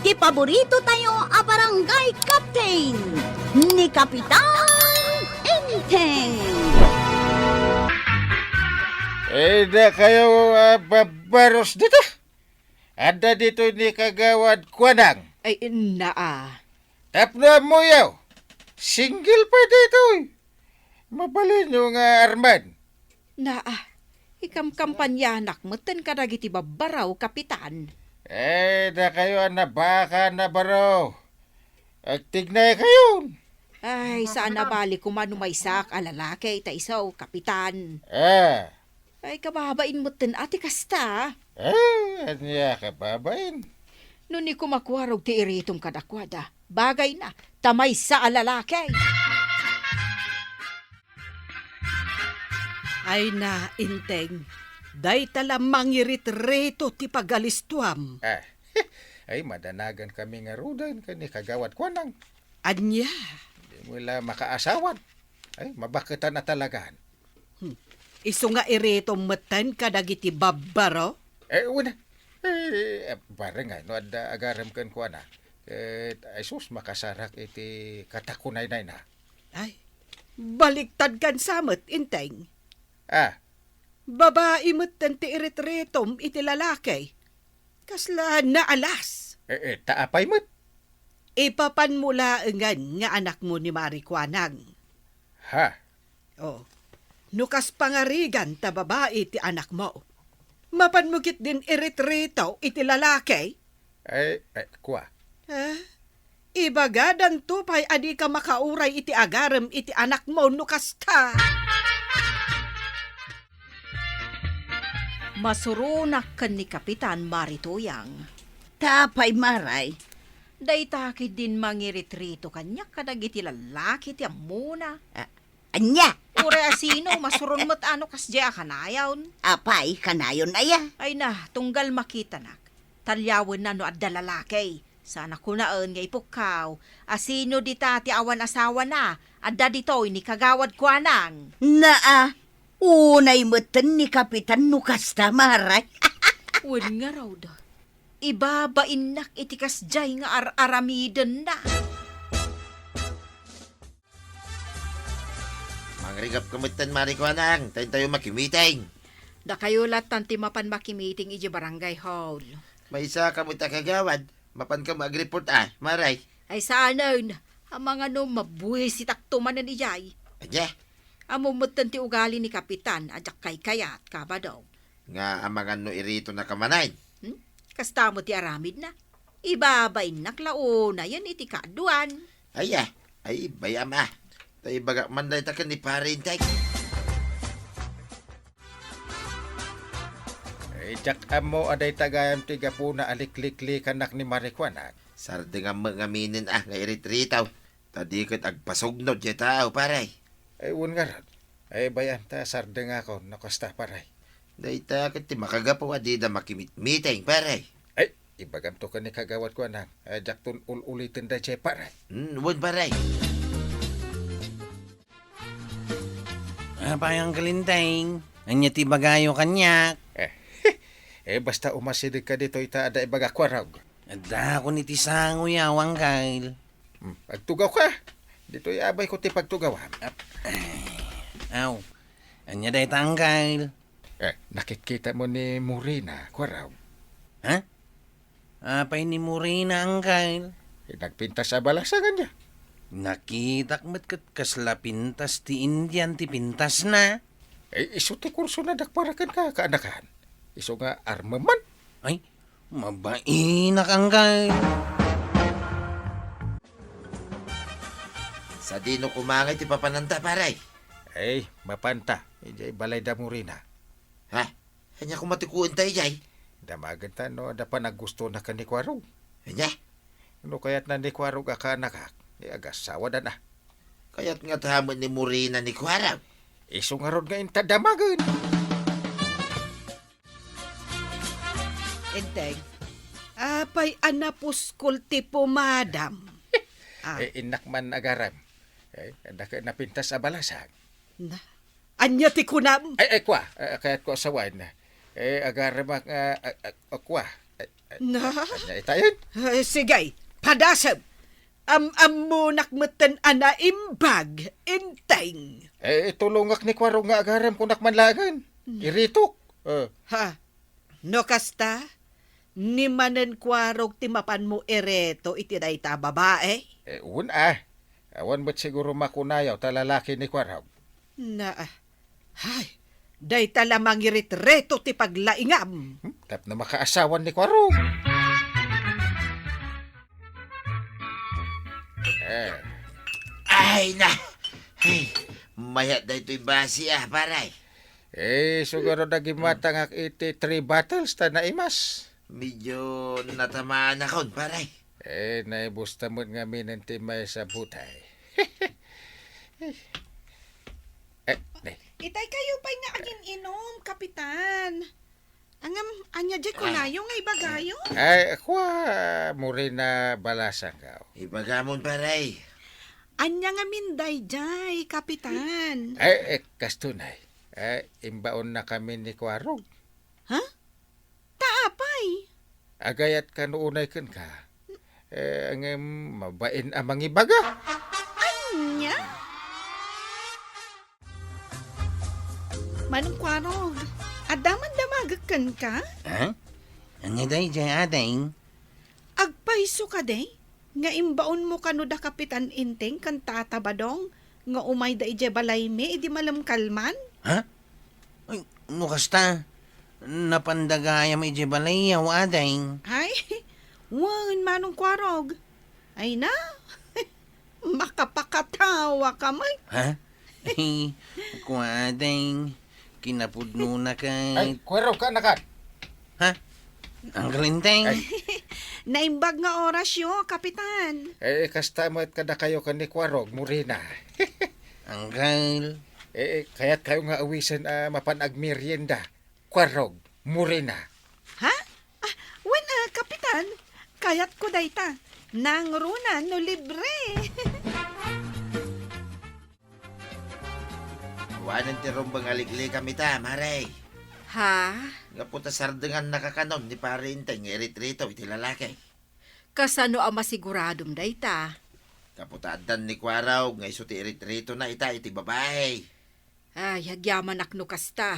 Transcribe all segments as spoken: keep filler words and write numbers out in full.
Ti paborito tayo a barangay captain, ni Kapitan Enteng. Eh, dakayo, ah, babaros dita. Adda ditoy ni Kagawad Kuanang. Ay, naa. Tapno ammoyo, single pa ditoy. Mabalinyo nga arman. Naa, ikamkampanyanak metten kadagiti babbaro, Kapitan. Eh, dakayo a nabaka, nabaro. Agtignay kayon. Ay, saan a bali koma no maysaak a lalaki ta isu, Kapitan. Ah. Ay, kababain metten a ti kasta. Ah, ania kababain? No ni kumakuarog ti iritom kadakuada, bagayna, ta maysa a lalaki. Ay na, Enteng, dayta la mangiritrito ti pagalistuam. Ah, ay, madanagan kami ngaruden ken ni Kagawad Kuanang. Ania? Di mo la makaasawat. Ay, mabaketan a talagan. Hmm. Isu nga iritom metten kadagiti babbaro? Eh, wen. Eh, bareng no adda agarem kenkuana. Ket, ay sus, makasarak iti katakunaynayna. Ay, baliktad kansa met, Enteng. Ah. Babai metten ti iritritom iti lalaki. Kasla naalas. Eh, eh, ta apay met? Ipapanmo laengen nga anakmo ni Mari Kuanang. Ha? Oh. No kas pangarigan ta babai ti anakmo, mapanmo ketdin iritrito iti lalaki? Ay, ay, kua. Eh? Ibagadanto pay a dika makauray iti agarem iti anakmo no kasta. Masuronak ken ni Kapitan Mari Tuyang. Ta apay, Maray? Dayta ketdin mangiritrito kaniak kadagiti lallaki ti ammona. Ah, ania? Uray a sino, masuron met a no kasdiay a kanayon. Apay, kanayon aya? Ay na, tunggal makitanak. Taliawenna no adda lalaki. Saan a kunaen nga ipukkaw, a sino dita ti awan asawana? Adda ditoy ni Kagawad Kuanang. Naa, unay metten ni Kapitan no kasta, Maray. Wen ngarud, ibabainnak iti kasdiay nga ar-aramidenna. Mangrigapka metten, Mari Kuanang, ta intayo makimiting. Dakayo lattan ti mapan makimiting idiay barangay hall. Maysaka met a kagawad, mapanka met agreport a, Maray? Ay saanen, amangan no mabuisitakto manen idiay. Ania? Ammom metten ti ugali ni Kapitan a diak kaykayat, Kabadong. Nga amangan no iritonaka manen? Hmm? Kasta met ti aramidna. Ibabainnak la unayen iti kaaduan. Aya, ay, bayam a. Ta ibagak man dayta ken ni Pare Enteng. Ay, diak ammo a dayta gayam ti gapuna a likliklikanak ni Mari Kuanang. Sardengam met ngaminen a nga iritritaw. Ta di ket agpasugnod ti tao, Pare. Ay, wen ngarud. Ay, bayam ta sardengakon no kasta, Pare. Dayta ket ti makagapu a dida makimitmiteng, Pare. Ay, ibagamto ken ni Kagawad Kuanang, a diakton ul-uliten daydiay, Pare. Hmm, wen, Pare. Apay, Uncle Enteng? Ania ti ibagayo kaniak? Eh, eh, basta umasidegka ditoy ta adda ibagak kuarog. Adda kon iti sangoyo, Uncle. Hmm, agtugawka. Ditoy abayko ti pagtugawam. Ap-, ay. Aw, ania dayta, Uncle? Eh, nakitkitam ni Morina, kuarog? Ha? Apay ni Morina, Uncle? Eh, nagpintas a balasang ania? Nakitak met ket kasla pintas ti Indian ti pintasna. Eh, isu ti kursonadak para kenka, kaanakan. Isu nga armem man. Ay, mabainak, Uncle. Sadino koma ngay ti papananta, Pare? Ay, mapanta. Idiay balay da Morina. Ha? Ania koma ti kuenta idiay? Damagenta no adda panaggustonak ken ni Kuarog. Ania? No kayatna ni Kuarog a kaanakak, eh, agasawadan a. Kayat ngata met ni Morina ni Kuarog? Isu ngarud nga inta damagen. Enteng, apay a napuskol ti pumadam? Ah. Eh, innak man agarem. Eh, adda ket napintas a balasang. Na, ania ti kunam? Ay, ay, kua, eh, kayatko a sawen. Eh, agaremak, ah, ah, ah, kua. Eh, Na? Ania itayen? Eh, sige, padasem. Am-ammonak metten a naimbag, Enteng. Eh, tulongak ni Kuarog nga agarem, kunak man laengen. Hmm. Iritok. Eh. Ha? No kasta, ni manen Kuarog ti mapanmo ireto iti dayta a babae? Eh, wen a. Awan met siguro makunayo ta lalaki ni Kuarog. Na, ah. Ay, dayta la mangiritreto ti paglaingam. Hmm, tapno makaasawan ni Kuarog. Eh. Ay, na! Ay, mayat daytoy basi, ah, paray. Eh, siguro nagimatangak iti three bottles ta naimas. Medyo natamaan akon, paray. Eh, naibusta met ngamin ti maysa butay. Eh, ne. Itay kayo pay nga agin-inom, Kapitan. Angam, ania diay kunayo nga ibagayo? Ay, kua, Morena Balasangkaw. Ibagamon, paray. Ania ngamin daydiay, Kapitan? Ay, eh, kastonay. Eh, imbaonnakami ni Kuarog. Ha? Ta apay? Agayat kano unay kenka. Eh, ngem mabain a mangibaga. Ania? Manong Kuarog, adda man damagek kenka? Ha? Ania daydiay, ading? Agpayso kadi nga imbaonmo kano da Kapitan Enteng ken Tata Badong nga umayda idiay balaymi idi malem kalman? Ha? Ay, no kasta, napanda gayam idiay balayyo, ading. Ay, wen, Manong Kuarog. Ay na, makapakatawa ka met. Ha? Ay, kua, ading, kinapudnona ket. Ay, Kuarog, kaanakan. Ha? Uncle Enteng? Ay. Naimbag nga orasyo, Kapitan. Eh, kasta met kadakayo ken ni Kuarog, Morena. Uncle. Eh, eh, kayatkayo nga awisen a mapan agmerienda, Kuarog, Morena. Ha? Ah, wen, ah, Kapitan, kayatko dayta. Nangruna no libre. Awanen ti rumbeng a liklikam ita, Mare. Ha? Gapu ta sardengannaka kanon ni Pare Enteng nga iritreto iti lalaki. Kasano a masiguradom dayta? Gapu ta addan ni Kuarog nga isu ti iritretona ita iti babai. Ay, agyamanak no kasta.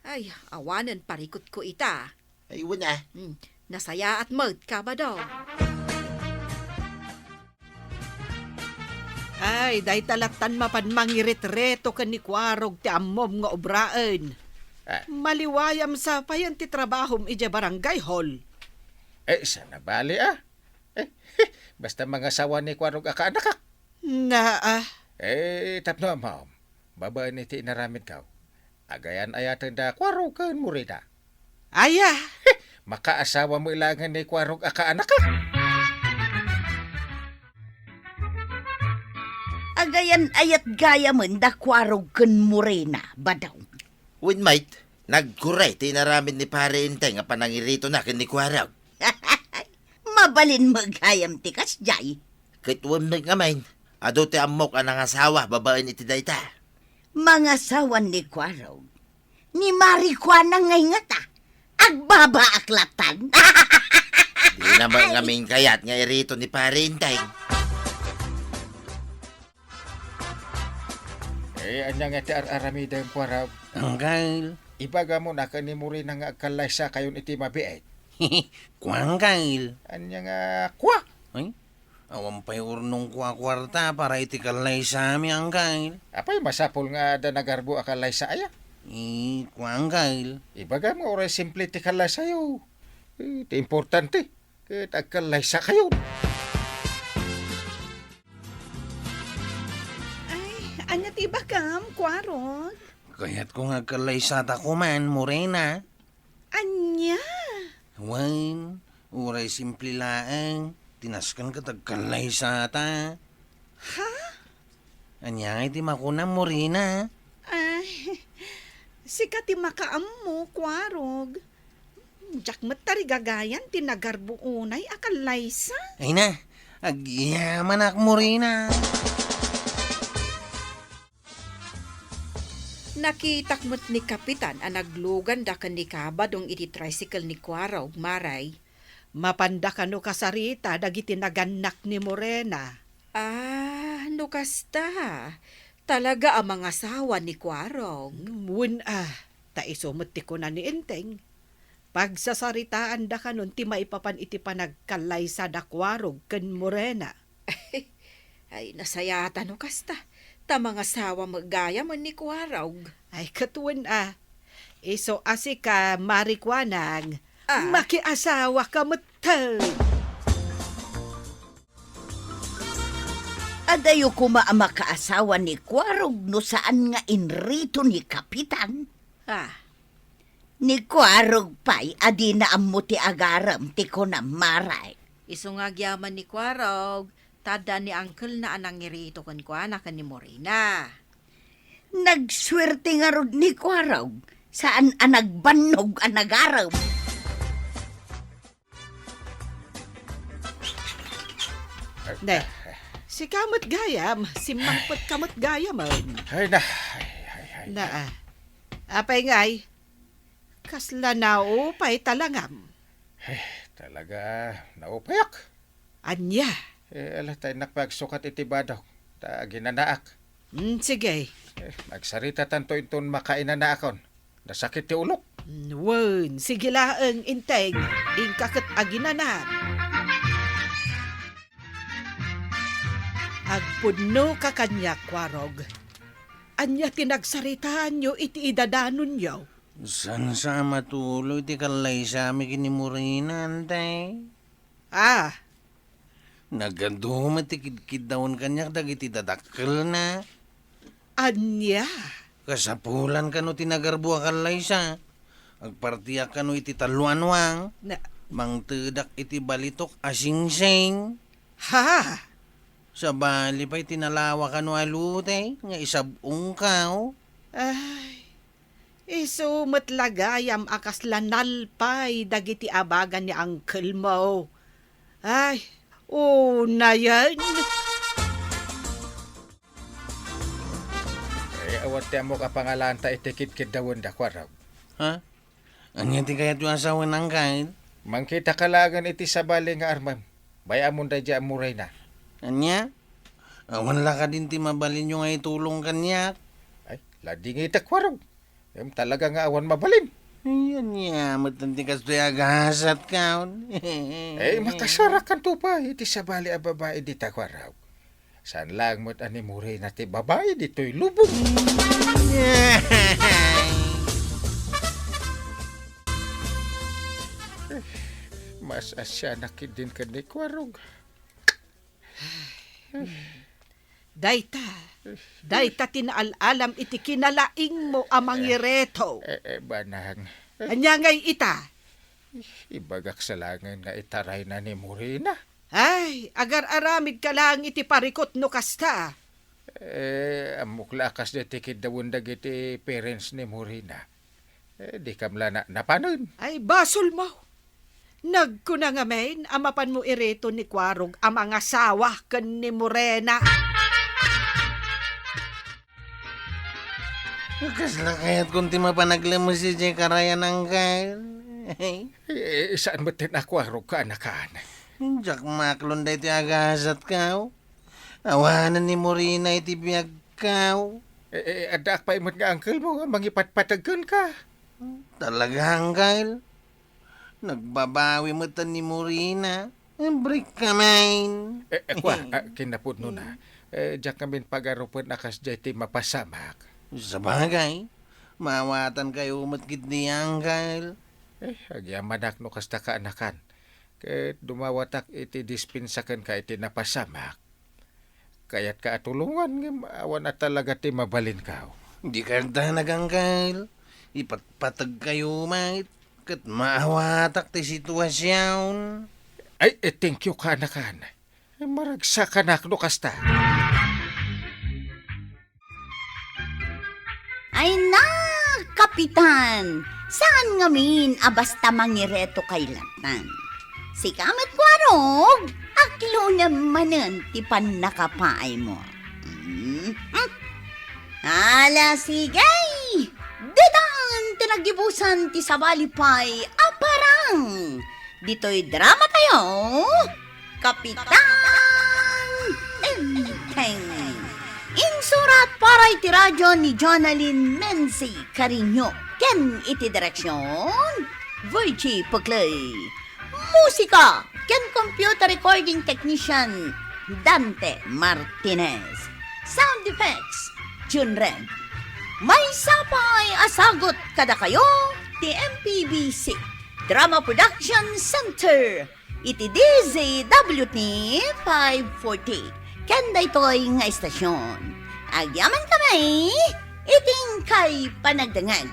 Ay, awanen parikutko ita. Ay, wen a. Hmm, nasayaat met, Kabadong. Ay, dayta lattan mapan mangiritreto ken ni Kuarog ti ammom nga obraen. Ah. Maliwayam sa payen ti trabahom idiay barangay hall. Eh, sana bali, ah. Eh, basta mangasawa ni Kuarog a kaanakak. Naa. Eh, tapno ammom, babaen iti inaramidko. Agayan-ayaten da Kuarog ken Morena. Aya. Makaasawa met laengen ni Kuarog a kaanakak. Agayan-ayat gayamen da Kuarog ken Morena, Badong. Wen met, nagkuray ti inaramid ni Pare Enteng a panangiritona ken ni Kuarog. Mabalin met gayam ti kasdiay. Ket wen met ngamin, adu ti ammok a nangasawa babaen iti dayta. Mangasawan ni Kuarog. Ni Mari Kuana ngay ngata. Agbabaak latan. Dina met ngamin kayat nga iriton ni Pare Enteng. Eh, ania nga ti ar-aramidem, Kuarog? Uncle. Ibagamon a ken ni Morena nga agkallaysakayon iti mabiit. Kua, Uncle. Ania nga kua? Ay, awan pay urnong kua kuarta para iti kallaysami, Uncle. Apay, masapul nga adda nagarbo a kallaysa aya? Eh, kua, Uncle. Ibagam nga uray simple ti kallaysayo. Eh, ti importante, ket agkallaysakayon. Ay, ania ti ibagam, Kuarog? Kayatko nga agkallaysatako man, Morena. Ania? Wen, uray simple laeng, ti nasken ket agkallaysata. Ha? Ania ngay ti makunam, Morena? Ay, sika ti makaammo, Kuarog. Diak met tarigagayan ti nagarbo unay a kallaysa. Ay na, agyamanak, Morena. Nakitak met ni Kapitan a nagluganda ken ni Kabadong iti tricycle ni Kuarog, Maray. Mapanda kano kasarita dagiti nagannak ni Morena? Ah, no kasta, talaga a mangasawa ni Kuarog. Mm, wen a, ta isu met ti kuna ni Enteng. Pagsasaritaanda kanon ti maipapan iti panagkallaysa da Kuarog ken Morena. Ay, nasayatan no kasta, ta mangasawa met gayam ni Kuarog. Ay, ket wen a. Isu a sika, Mari Kuanang, ah, makiasawaka metten. Adayo koma a makaasawa ni Kuarog no saan nga inrito ni Kapitan. Ah. Ni Kuarog pay a dina ammo ti agarem ti kunam, Mari. Isu nga agyaman ni Kuarog, ta adda ni angkelna a nangirito kenkuana ken ni Morena. Nagsuerte ngarud ni Kuarog, saan a nagbannog a nagarem. Ne, sika met gayam, simmangpetka met gayam, ah. Ay, na. Ay, ay, ay, na, ay. Ah. Apay ngay? Kasla naupay talangam. Eh, talaga, naupayak. Ania? Eh, ala, ta innak pay agsukat iti badok, ta aginanaak. Mm, sige. Eh, magsaritatanto inton makainanaakon. Nasakit ti ulok. Mm, wen, sige laeng, Enteng. Inka ket aginanaak. Agpudnoka kaniak, Kuarog. Ania ti nagsaritaanyo iti idadanonyo? Saan sa a matuloy ti kallaysami ken ni Morena, Enteng? Ah. Nagadu met ti kidkiddawen kaniak dagiti dadakkelna. Ania? Kasapulan kano ti nagarbo a kallaysa. Agpartiak kano iti tallo a nuang. Na- Mangtedak iti balitok a singsing. Ha? Sabali pay ti nalawa kano a lute nga isab-ongkaw. Ay, isu met la gayam a kasla nalpay dagiti abagan ni uncle mo. Ay, unayen. Eh, awan ti ammok a pangalanta iti kidkiddawenda, Kuarog. Ha? Ania ti kayatyo a sawen, Angkel? Mangkitaka laengen iti sabali nga armem. Bay-amon daydiay a Morena. Ania? Awan la kadin ti mabalinyo nga itulong kaniak? Ay, ladingitek, Kuarog. Ngem talaga nga awan mabalin. Ay, ania met ti kastoy a gasatkaon? Eh, makasarakanto pay iti sabali a babai dita, Kuarog. Saan laeng met a ni Morena ti babai ditoy lubong. Mas-asianak ketdin ken ni Kuarog. Dayta, dayta ti naal-alam iti kinalaingmo a mangireto. Eh, eh, banang. Ania ngay ita? Ibagak sa laengen nga itarayna ni Morena. Ay, agar-aramidka laeng iti parikut no kasta. Eh, ammok la a kasdiay ti kiddawen dagiti parents ni Morena. Eh, dikam la na-, napanen. Ay, basolmo. Nagkuna ngamin a mapanmo ireto ni Kuarog a mangasawa ken ni Morena. Kasla kayatkon ti mapan aglemes idiay karayan, Angkel? Eh, saan met ti nakuarog, kaanakan? Diak maklon daytoy a gasatkaw. Awanen ni Morena iti biagkaw. Eh, eh, addaak pay met nga uncle mo nga mangipatpateg kenka. Talaga, Angkel? Nagbabawi met ni Morena. Break ka, man. Eh, eh, kwa, ah, kinapudno na. Eh, diak ngamin pagarupen a kasdiay ti mapasamak. Sabagay, maawatankayo met ketdi, Angkel. Eh, agyamanak no kasta, kaanakan. Ket dumawatak iti dispensa kenka iti napasamak. Kayatka a tulongan, ngem awan a talaga ti mabalinkaw. Di kayat danag, Angkel. Ipatpategkayo met, ket maawatak ti situasion. Ay, eh, thank you, kaanakan. Ay, maragsakanak no kasta. Ay na, Kapitan! Saan ngamin a basta mangireto kay lattan? Sika met, Kuarog, aklonem manen ti pannakapaaymo. Mhm. Ala, sige! Ditan ti naggibusan ti sabali pay a parang! Ditoy dramatayo, Kapitan Enteng. Insurat para iti radio ni Jonalyn Menzi Cariño ken iti direksyon, Virgie Puclay. Musika ken computer recording technician, Dante Martinez. Sound effects, Jun Red. Maysa pay a sagut kadakayo ti M P B C Drama Production Center iti D Z W T five forty ken daytoy nga istasyon. Agyamankami iti inkay panagdengngeg.